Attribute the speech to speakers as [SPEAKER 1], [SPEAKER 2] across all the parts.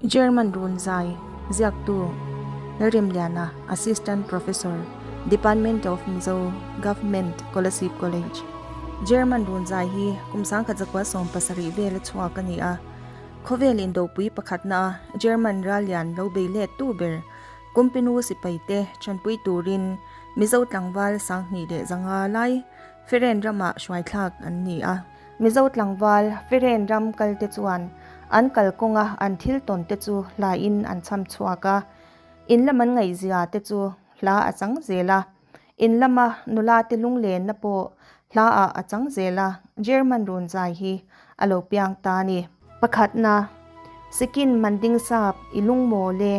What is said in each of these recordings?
[SPEAKER 1] German Runzai, Ziaktu, Lalremliana, Assistant Professor, Department of Mizo, Government Kolasib College. German Runzai hi kum 1917 vela chhuak a ni a. Khawvel indopui pakhatna a German rallian lo bei let tu ber Kumpinu sipaite chanpui turin Mizo tlangval 2500 lai Feren ramah hruaithlak an ni a. Mizo tlangval Feren ram kalte chuan an kalkawnga an thil tawn te chu hlain an chham chhuak a, in lam an ngaihzia te chu hla a chang zel a, in lama nula te lunglenna pawh hla ah a chang zel a, German run zai hi a lo piang ta a ni. Pakhatna, Sikin manding sap i lungmawl e,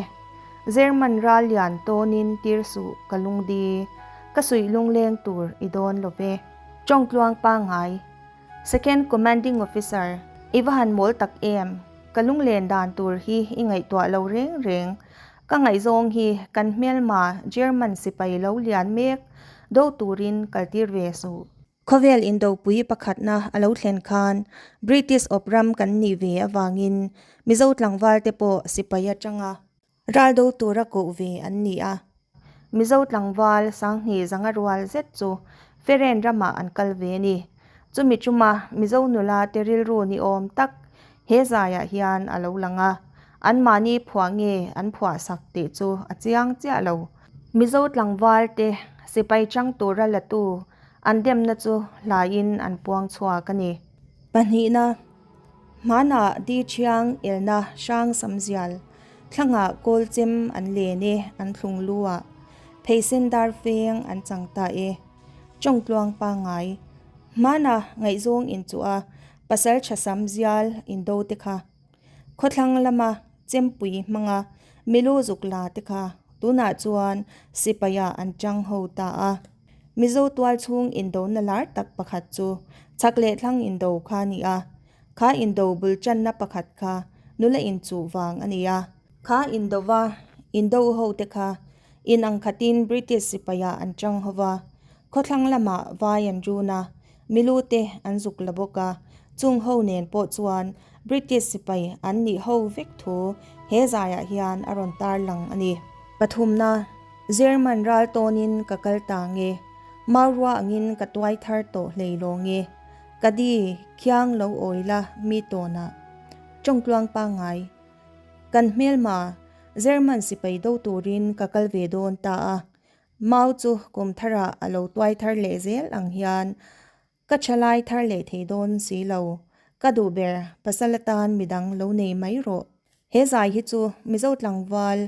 [SPEAKER 1] German ral lian tawnin tir suh ka lungdi, ka suih lungleng tur i dawn lo ve. Chawngtluang pangngai, Second Commanding Officer, I va han mawl tak em? Ka lunglen dan tur hi i ngaihtuah lo reng reng. Ka ngaihzawng hi kan hmelma German sipai lo lian mek do turin kaltir ve suh. Khawvel indopui pakhatna a lo thlen khan British awp ram kan nih ve avangin Mizo tlangval te pawh sipai atanga Ral do tura koh ve an ni a. Mizo tlangval 2500 rual zet chu Feren ramah an kal ve a ni. Chumi chuma Mizo nula te rilru ni awm tak he zaiah hian a lo lang a, anmahni phuah nge an phuah sak tih chu a chiang chiah lo. Mizo tlangval te sipai chang tura latu an demna chu hlaiin an puang chhuak a ni. Pahnihna. Hmanah di thiang elna hrang samzial thlangah kawl chem an len e an thlung lu ah pheisen dar feng an chang ta e. Chawngtluang pangngai. Hmanah ngaihzawng inchuh a pasal tha samzial indo te kha. Khawthlang lama chempui hmanga milu zuk la te kha tunah chuan sipai-ah an chang ho ta a. Mizo tual chhung indona lar tak pakhat chu chhak leh thlang indo kha a ni a. Kha indo bul channa pakhat kha nula inchuh vang a ni a. Kha indova indo ho te kha in ang khatin British sipai-ah an chang ho va. Khawthlang lamah vai an run a, milu te an zuk la bawk a. Chung ho nen pawh chuan British sipai an nih ho vek thu he zaiah hian a rawn tarlang a ni. Pathumna. German ral tawnin ka kal ta nge, Maurua angin ka tuai thar tawh hlei lo nge, Ka di khiang lo awi la mi tawnah. Chawngtluang pangngai. Kan hmelma, German sipai do turin ka kal ve dawn ta a, Mau chu kum tharah a lo tuai thar leh zel ang hian Ka thalai thar leh thei dawn si lo. Ka duh ber, pasal atan midang lo nei mai rawh. He zai hi chu Mizo tlangval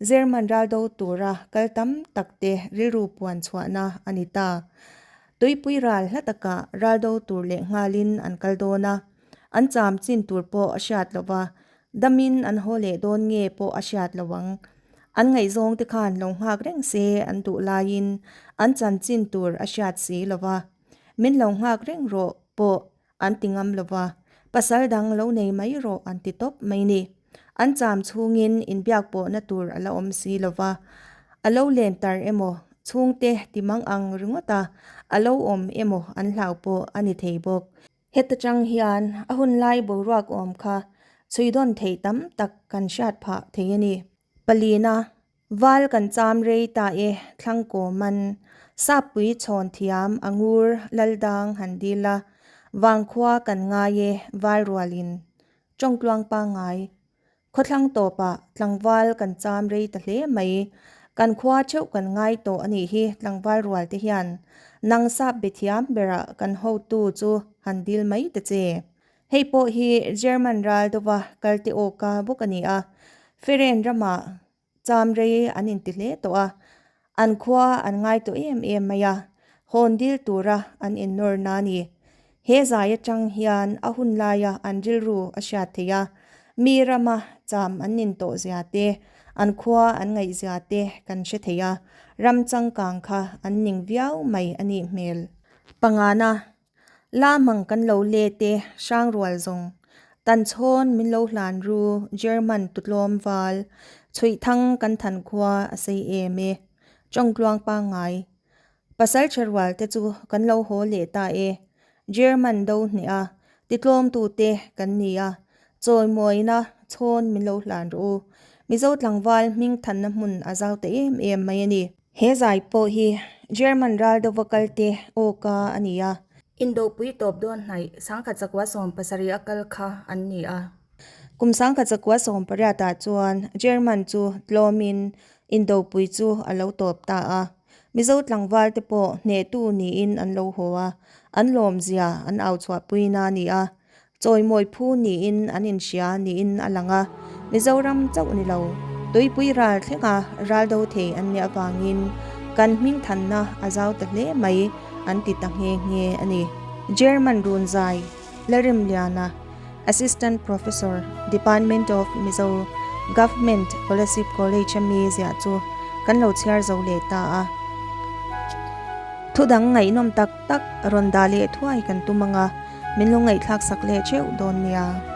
[SPEAKER 1] German ral do tura kal tam tak te rilru puan chhuahna a ni ta. Tuipui ral hla takah ral do tur leh nghalin an kal dawn a, an cham chin tur pawh a hriat lo va, damin an haw leh dawn nge pawh a hriat lo ang. An ngaihzawng te khan lo nghak reng se an duh laiin an chanchin tur a hriat si lo va. Min lo nghak reng rawh pawh an ti ngam lo va, pasal dang lo nei mai rawh an ti tawp mai ni. An cham chhungin inbiak pawhna tur a la awm si lo va, a lo len tar emaw, chhungte ti mang ang ringawt a, a lo awm emaw an hlau pawh a ni thei bawk. Heta tang hian a hun lai boruak awm kha chhuidawn theih tam tak kan hriat phah thei a ni. Palina, Val kan cham rei ta e thlangkaw man, Sappui chhawn thiam a ngur laldang han dil a, Vangkhua kan ngai e val rualin Chawngtluang pangngai. Khawthlang tawpah tlangval kan cham rei ta hle mai, kan khua theuh kan ngai tawh a nih hi tlangval rual te hian nang sap be thiam berah kan hotu chu han dil mai ta che. Hei pawh hi German ral deuha kal te awka bawk a ni a, Feren ramah cham rei an inti hle tawh a, an khua an ngai tawh em em mai a, hawn dil tura an innawr na a ni. He zai atang hian a hun laia an rilru a hriat theih a, mi rama cham an nin tawh zia te, an khua an ngaih zia te kan hre thei a, ram changkang kha an ning viau mai a nih hmel. Pangana La mang kan lo let e, hrang rual zawng. Tan chhawn min lo hlan ru, German tutlawm val. Chhuih thang kan than khua a sei em e. Chawngtluang pangngai. Pasal tha rual te chu kan lo haw leh ta e. German do hneh a, titlawm tu te kan ni a. Chawimawina Chhawn min lo hlan rawh u. Mizo tlangval hming thanna hmun a zau ta em em mai a ni. He zai pawh hi German ral deuhva kalte awka a ni a. Indopui tawp dawn hnaih sangkhat zakua 70 a kal kha an ni a. Kum sangkhat zakua 18 ah chuan German chu tlawmin indopui chu a lo tawp ta a. Mizo tlangval te pawh hnehtu niin an lo haw a, an lawmzia an au chhuahpuina a ni a. Chawimawi phu niin an inhria niin a lang a, Mizoram chauh ni lo, tuipui ral thlenga ral do thei an nih avangin kan hmingthanna a zau ta hle mai an ti ta nghe nghe a ni. German Runzai Lalrimliana, Assistant Professor, Department of Mizo, Government Kolasib College a mi ziah chu kan lo chhiar zo leh ta a. Thudang ngaihnawm tak tak rawn dah leh thuai kan tum ang a. Min lo ngaihthlak sak leh theuh dawn nia.